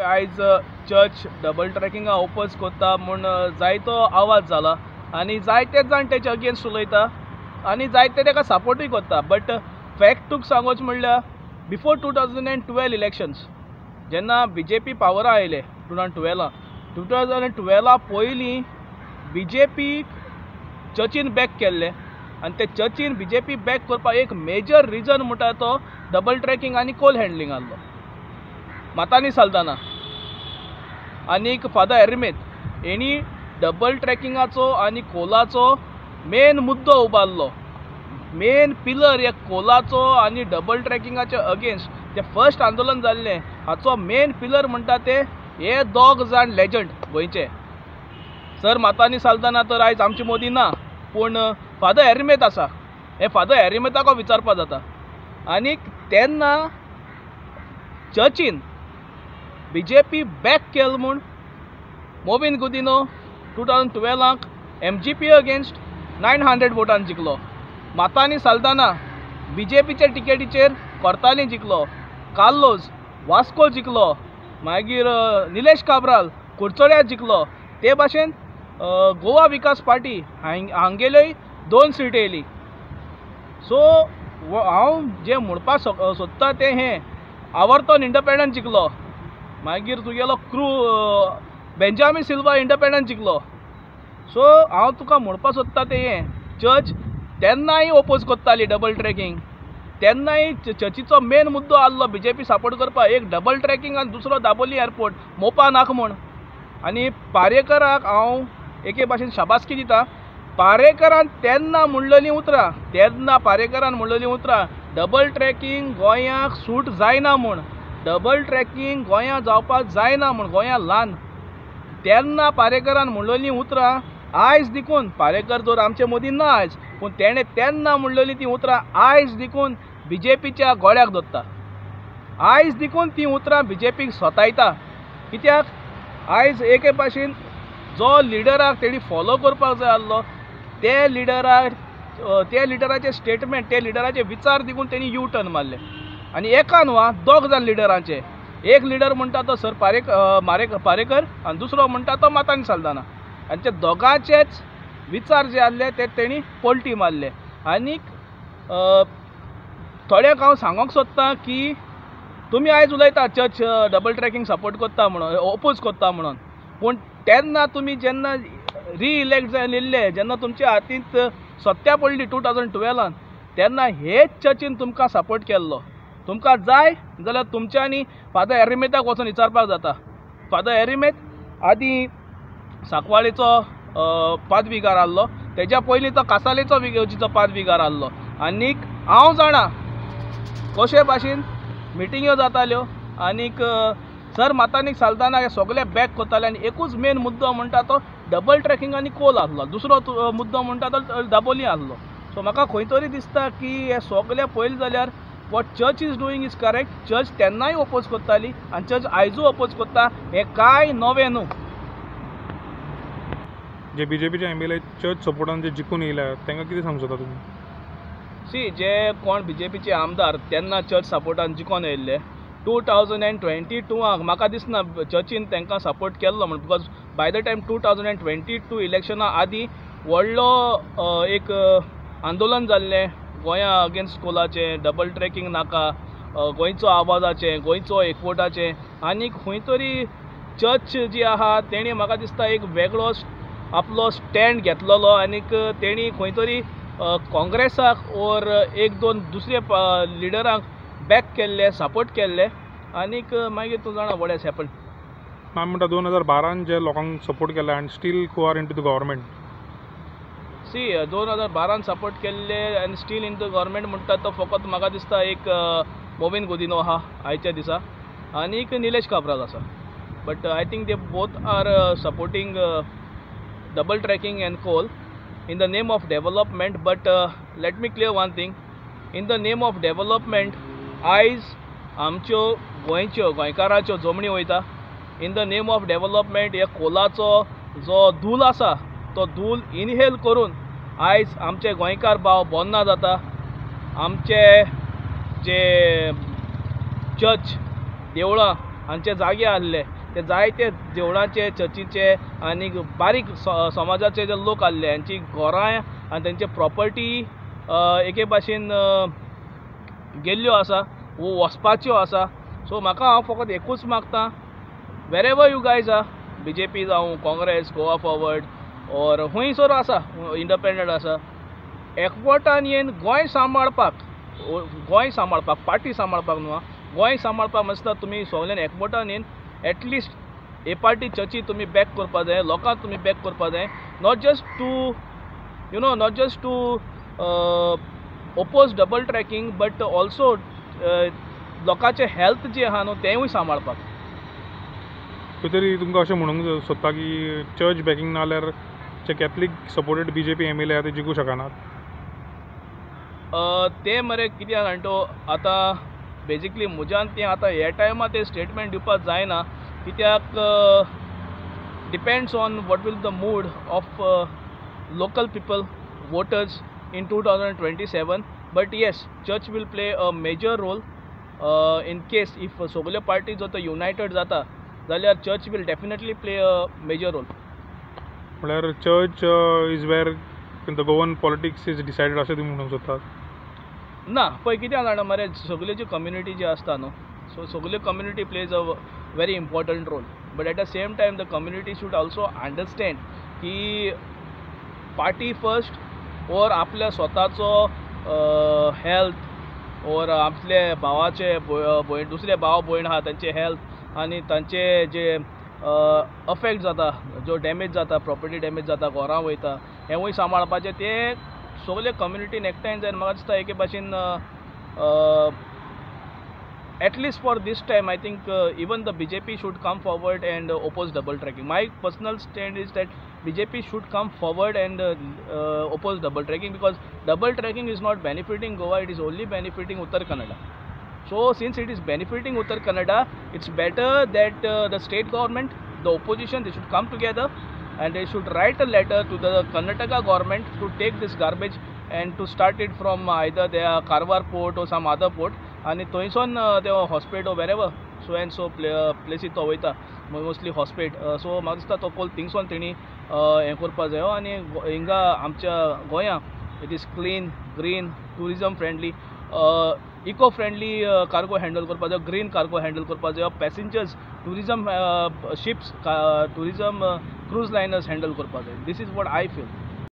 आयज church double ट्रॅकिंगा oppose करता म्हूण जायतो आवाज जाला आनी जायते जाण तेच्या अगेन्स्ट उलयता आनी जायते ताका सपोर्टूय करता. बट फॅक्ट तुका सांगोच म्हणल्यार बिफोर 2012 इलेक्शन्स जेन्ना बी जे पी पावरा आयले 2012 2012 पयलीं बी जे पी चर्चीन बॅक केल्ले आनी ते चर्चीन बी जे पी बॅक करपाक एक मेजर रिजन म्हणटा तो डबल ट्रॅकिंग आनी कोल हँडलिंग आहलो. मातानी साल्दाना आनीक फादर एरिमेत हेणी डबल ट्रॅकिंगाचो आनी कोलाचो मेन मुद्दो उबारलो. मेन पिलर ह्या कोलाचो आनी डबल ट्रॅकिंगाच्या अगेन्स्ट जें फर्स्ट आंदोलन जाल्लें हाचो मेन पिलर म्हणटा ते हे दोग जाण लेजंड गोंयचे. सर मातानी साल्दाना तर आयज आमचे मोदी ना, पूण फादर एरिमेत आसा. हे फादर एरिमेताको विचारपा जाता. आनीक तेन्ना चर्चीन बी जे पी बॅक केल म्हूण Mauvin Godinho 2012 M G P against 900 वोटान जिखलो. मातानी साल्दाना बी जे पीच्या टिकेटीचेर कोर्ताली जिखलो, कार्लोज वास्को जिखलो, मागीर निलेश काब्राल कुडचड्यार जिखलो. ते भाशेन गोवा विकास पार्टी हांगेल्योय 2 सीट येयली. सो हांव जें म्हणपाक सोदता तें हें, आवर्तन इंडिपेंडंट जिखलो, मागीर तुगेलो क्रू बेंजामीन सिल्वा इंडिपेंडंट जिखलो. सो हांव तुका म्हणपाक सोदता तें हें, चर्च तेन्नाय ओपोज करताली डबल ट्रॅकिंग, तेन्नाय चर्चीचो मेन मुद्दो आहलो बी जे पी सपोर्ट करपाक, एक डबल ट्रॅकिंग आनी दुसरो दाबोली एअरपोर्ट मोपा नाका म्हूण. आनी पारेकराक हांव एके भाशेन शाबासकी दिता, पारेकरान तेन्ना म्हणलेलीं उतरां, तेन्ना पारेकरान म्हणलेलीं उतरां डबल ट्रॅकिंग गोंयाक सूट जायना म्हूण, डबल ट्रॅकिंग गोंया जावपाक जायना म्हूण, गोंया ल्हान. तेन्ना पारेकरान म्हणलेलीं उतरां आयज देखून, पारेकर जर आमचे मदीं ना आयज, पूण तेणें तेन्ना म्हणलेलीं तीं उतरां आयज देखून बी जे पीच्या गोळ्याक धरता. आयज देखून तीं उतरां बी जे पीक सतायता. कित्याक आयज एके भाशेन जो लिडराक तेणी फॉलो करपाक जाय आहलो ते लिडराक, ते लिडराचे स्टेटमेंट, ते लिडराचे विचार देखून तेणी यू टर्न मारले. आनी एका न्हू आं, दोग जाण लिडरांचे, एक लिडर म्हणटा तो सर पारेकर आनी दुसरो म्हणटा तो मातानी साल्दाना. आनी ते दोगांचेच विचार जे आहले ते तेणी पलटी मारले. आनीक थोड्यांक हांव सांगूंक सोदता की तुमी आयज उलयता चर्च डबल ट्रॅकिंग सपोर्ट करता म्हणून, ओपोज करता म्हणून, पूण तेन्ना तुमी जेन्ना रिइलेक्ट जावन येयल्ले, जेन्ना तुमच्या हातींत सत्या पडली 2012 तेन्ना हेच चर्चीन तुमकां सपोर्ट केल्लो. तुमकां जाय जाल्यार तुमच्यांनी फादर एरिमेताक वचून विचारपाक जाता. फादर एरिमेत आदीं सांकवाळेचो पादविगार आहलो, तेज्या पयलीं तो कासालेचो इगर्जीचो पादविगार आहलो. आनीक हांव जाणा कशे भाशेन मिटिंग्यो जाताल्यो आनीक सर मातानीक साल्दाना हे सगळे बॅक करताले. आनी एकूच मेन मुद्दो म्हणटा तो डबल ट्रॅकिंग आनी कोल आहलो, दुसरो मुद्दो म्हणटा तो दाबोली आहलो. सो म्हाका खंय तरी दिसता की हे सगळे पळयलें जाल्यार what church is doing is correct. Church तेन्नाय ओपोज करताली आनी चर्च आयजूय ओपोज करता, हें कांय नवें न्हू. जे बी जे पीचे एम एल ए चर्च सपोर्टान जे जिखून येयल्या तांकां कितें सांगूंक सोदता तुमी? सी, जे कोण बी जे पीचे आमदार तेन्ना चर्च सपोर्टान जिखोन येयल्ले 2022 म्हाका दिसना चर्चीन तांकां सपोर्ट केल्लो म्हूण, because by the time 2022 इलेक्शना आदीं व्हडलो एक आंदोलन जाल्लें गोंया अगेन्स्ट कोलाचें, डबल ट्रॅकिंग नाका, गोंयचो आवाजाचें, गोंयचो एकवटाचें. आनीक खंय तरी चर्च जी आहा तेणी म्हाका दिसता एक वेगळो आपलो स्टँड घेतलेलो आनीक तेणी खंय तरी काँग्रेसाक ओर एक दोन दुसरे लिडरांक बॅक केल्ले, सपोर्ट केल्ले. आनीक मागीर तूं जाणा what has happened. आमी म्हणटा 2012 जे लोकांक सपोर्ट केला आनी still who are into the government. See, 2012 support केल्ले आनी स्टील इन the government म्हणटा तो फकत म्हाका दिसता एक मोविन गुदिनो आहा आयच्या दिसा आनीक निलेश काब्राल आसा. But I think they both are supporting double tracking and coal in the name of development. But let me clear one thing, in the name of development आयज आमच्यो गोंयच्यो गोंयकाराच्यो जमणी वयता. In the name of development ह्या कोलाचो जो धूल आसा तो धूल इनहेल करून आयज आमचे गोंयकार भाव बोन्ना जाता. आमचे जे चर्च देवळां हांचे जागे आहले ते जायते देवळांचे चर्चीचे आनी बारीक समाजाचे जे लोक आहले हांची घरां आनी तेंचे प्रॉपर्टी एके भाशेन गेल्ल्यो आसा वो वचपाच्यो आसा. सो म्हाका हांव फकत एकूच मागता, wherever you guys are, BJP जावं काँग्रेस, गोवा फॉरवर्ड ऑर खंयसर आसा इंडिपेंडंट आसा, एकवटान येवन गोंय सांबाळपाक, गोंय सांबाळपाक, पार्टी सांबाळपाक न्हू, गोंय सांबाळपाक मसता तुमी सगल्यान एकवटान येवन एटलिस्ट हे पार्टी चर्ची तुमी बॅक करपा जाय, लोकांक तुमी बॅक करपा जाय. Not just to you know not just to oppose double tracking but also लोकांचें हेल्थ जें आहा न्हू तेंवूय सांबाळपाक. खंय तरी तुमकां अशें म्हणूंक सोदता की चर्च बॅकींग ना जाल्यार जे Catholic supported BJP MLA आहा ते जिखूंक शकनात? ते मरे कितें जाणा तो आतां बेजिकली म्हज्यान तें आतां ह्या टायमार तें स्टेटमेंट दिवपाक जायना, कित्याक depends on what will the mood of local people, voters in 2027. But yes, church will play a major role in case if सगल्यो पार्टी जर युनायटेड जाता जाल्यार church will definitely play a major role. म्हळ्यार church is where the Goan politics is decided अशें तुमी म्हणूंक सोदतात? ना, पळय कितें जाणा मरे, सगल्यो ज्यो कम्युनिटी जी आसता न्हू, सो सगल्यो community plays a very important role, but at the same time the community should also understand की पार्टी फर्स्ट ओर आपल्या स्वताचो हेल्थ ओर आपले भावाचे भयण, दुसरे भाव भयण आहा तांचे हेल्थ आनी तांचे जे अफेक्ट जाता, जो डॅमेज जाता, प्रॉपर्टी डॅमेज जाता, घरां वयता, हेंवूय सांबाळपाचें ते सगळे कम्युनिटीन एकठांय जावन म्हाका दिसता एके भाशेन at least for this time I think even the BJP should come forward and oppose double tracking. My personal stand is that BJP should come forward and oppose double tracking, because double tracking is not benefiting Goa, it is only benefiting Uttar Kannada. So since it is benefiting Uttar Kannada, it's better that the state government, the opposition, they should come together and they should write a letter to the Karnataka government to take this garbage and to start it from either their Karwar port or some other port, आनी थंयसून ते Hospet or wherever so and so प्लेसी तो वयता, mostly Hospet. So म्हाका दिसता तो कोल थिंगसून तेणी हें करपा जायो आनी हिंगा आमच्या गोंया it is clean, green, tourism friendly, eco friendly cargo handle करपा जायो, ग्रीन कार्गो हँडल करपा जायो, passengers, tourism ships, tourism cruise liners handle करपा जाय. This is what I feel.